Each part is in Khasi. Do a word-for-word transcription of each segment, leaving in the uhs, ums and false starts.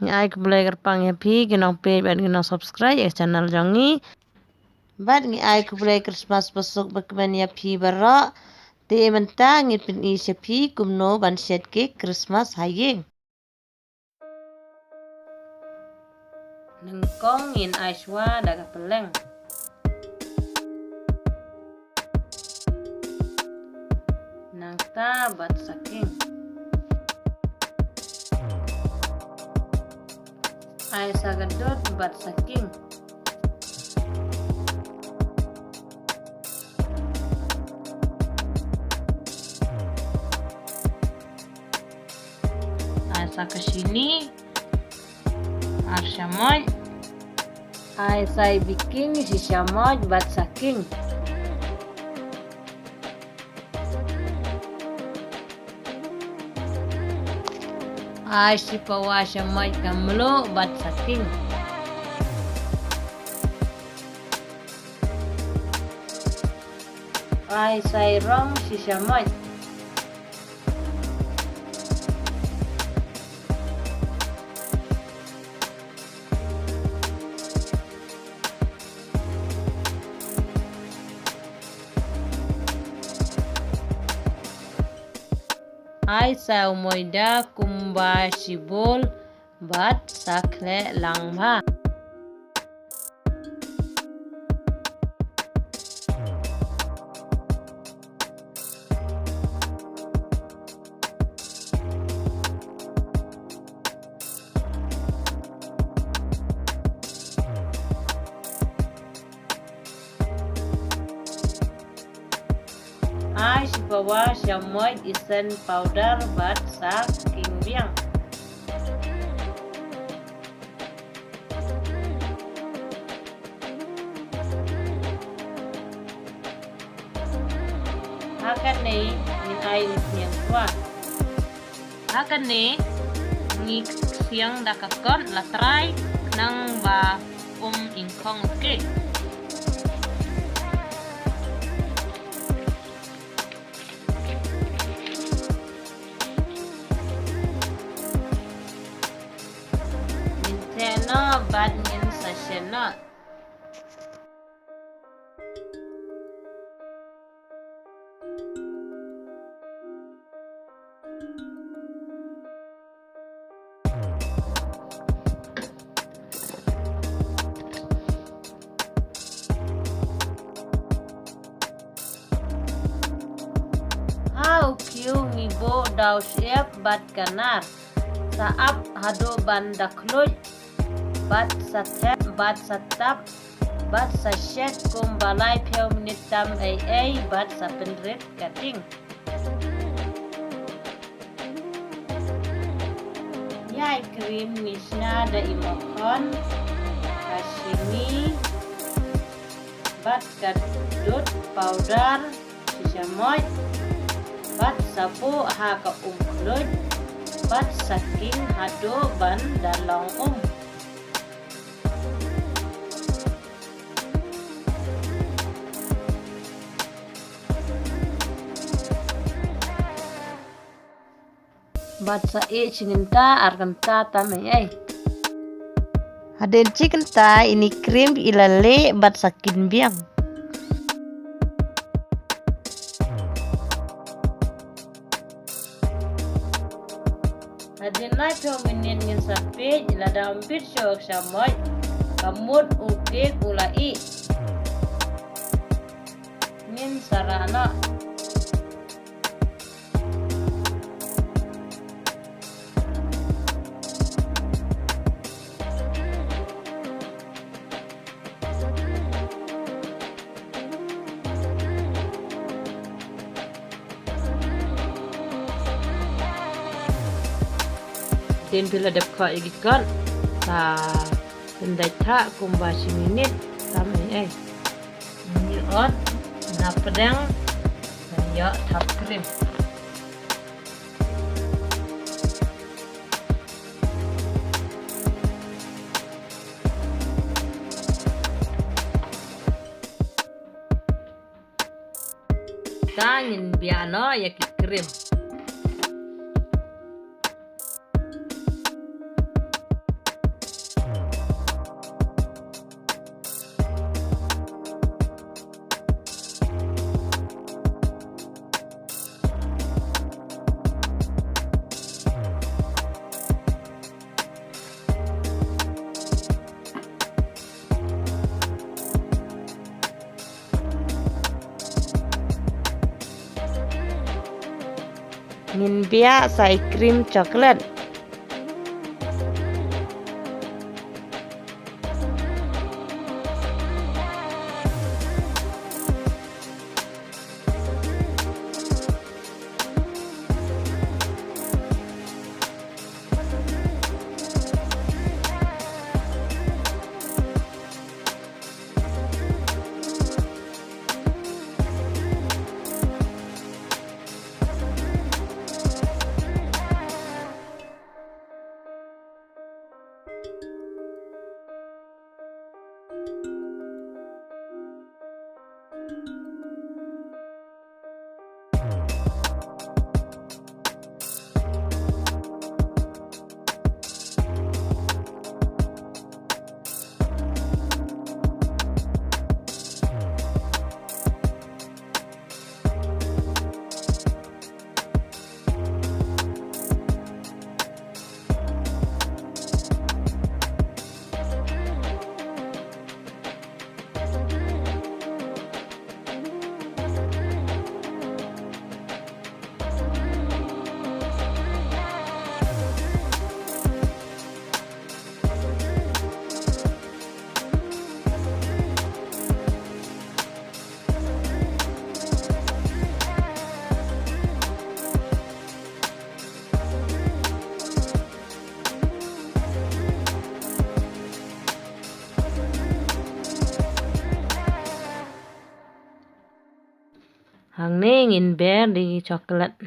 Ai khublei kyrpang ïa phi ki nongpeit bad ki nongsubscribe ïa ka channel jong ngi. Bad ngi ai khublei Christmas basuk bakmen ïa phi baroh. Te mynta ngin pyni sha phi kumno ban shet cake Christmas ha ïing. Nyngkong ngin ai shuwa da ka pylleng. Nangta bad sa king. Ai sa ka dud bad sa king. Ai sa ka shini ar shamoit. Ai sa i baking shi shamoit bad sa king. Ai shi pawa shamoit ka mluh bad sa king. Ai sa i rong shi shamoit. Ai sa u moida kumba shi bol bad sa khleh lang bha. Ai shi pawa shamoit isen powder bad sa king biang. Ha kane ngin ai u sniang shuwa. Ha kane ngi ksiang da ka kot la trai nang ba um ingkhong u cake. Ngin theh noh bad ngin sa shet noh. Ha u khiew ngi buh da u shyiap bad ka nar. Sa ap haduh ban da khluit. Bad sa thep, bad sa tap, bad sa shet kumba laiphew minit tam ei ei, bad sa pynrit ka ding. Ïa i cream ngi shna da i makhon, ka shini, bad ka dud powder, shi shamoit, bad sa buh ha ka um khluit, bad sa king haduh ban da long um. Bad sa ïeh shi kynta ar kynta tam ei ei. Hadien shi kynta ine i cream i la leh bad sa kin biang. Hadien laiphew minit ngin sa peit lada ym bit shuh ka shamoit, ka mut u cake u la ih. Ngin sa rah noh. Hadien phi la dep khoh ïa ki kot, sa pyndait thah kumba shi minit tam ei ei. Ngi ot na pdeng ban ïoh thap cream. Te ngin biah noh ïa ki cream. Ngin biah sa i cream chocolate. Hangne ngin ber da i chocolate.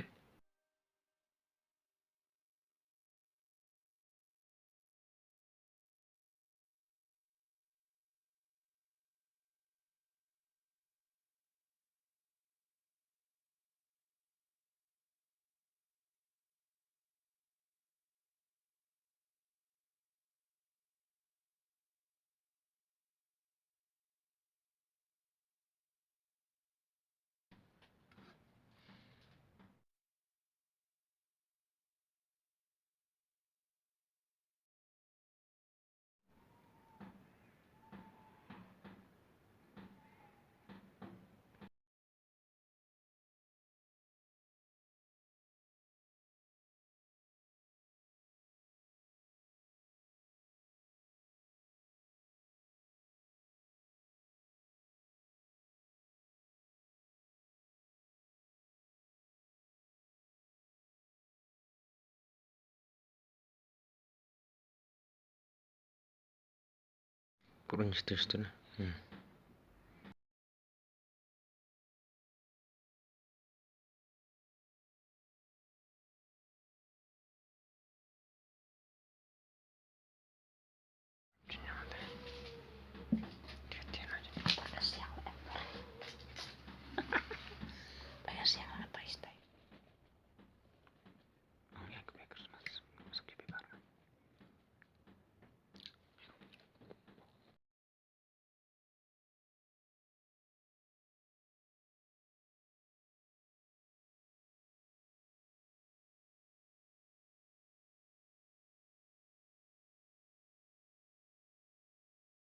Purun situ situ na. Hmm.